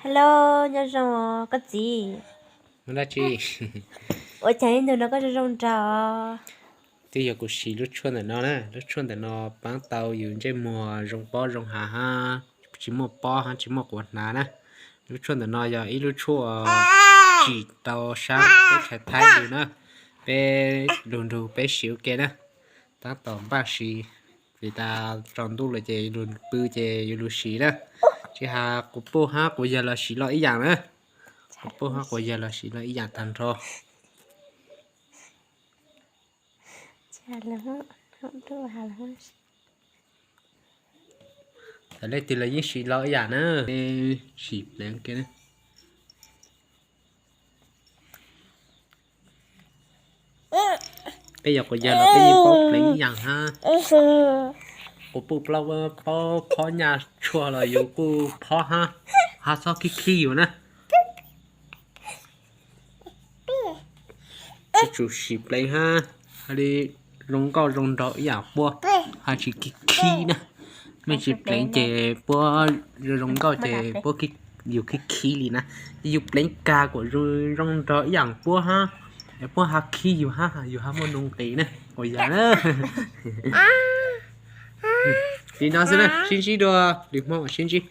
Hello, nyob zoo os koj txiv. Ua cas ib ntus no koj zoo zoo nraug? Twb yog kuv siv lub tshuaj ntawm no na, lub tshuaj ntawm no paab tau yus ntsej muag zoo pob zoo hav hab tsis muaj pob hab tsis muaj quav hnav na. Lub tshuaj ntawm no yog ib lub tshuaj tsim rau sab teb chaws Thaib yus na. Peb lug nrug peb siv ua ke na, tab tom npaj siv, vim tas tsaus ntuj lawm ces yus lug pw ces yus lug siv na. Tsis has quas puj hab quas yawg los siv los ib yaam na. Quas puj hab quas yawg los siv los ib yaam tag nrho. Txawm leej twg los yeej siv los ib yaam na. Peb sim pleev ke. Peb yog quas yawg los peb yeej paub pleev ib yaam hab. Quas puj plaub paub phob nyaj tshuaj los yus kuj phob hab, hab txhob khib khib yus na. Tsum sim pleev hab, hab li zoo nkauj zoo nraug ib yaam puab, hab tsis khib khib na. Mej tsis pleev ces puab zoo zoo nkauj ces puab yus khib khib li na. Yus pleev kag kuas zoo zoo nraug ib yaam puab hab, puab hab khib yus hab yus hab muaj nuj nqis na. Ua yog na. Li no xwb na, sib ntsib dua lwm hmo sib ntsib.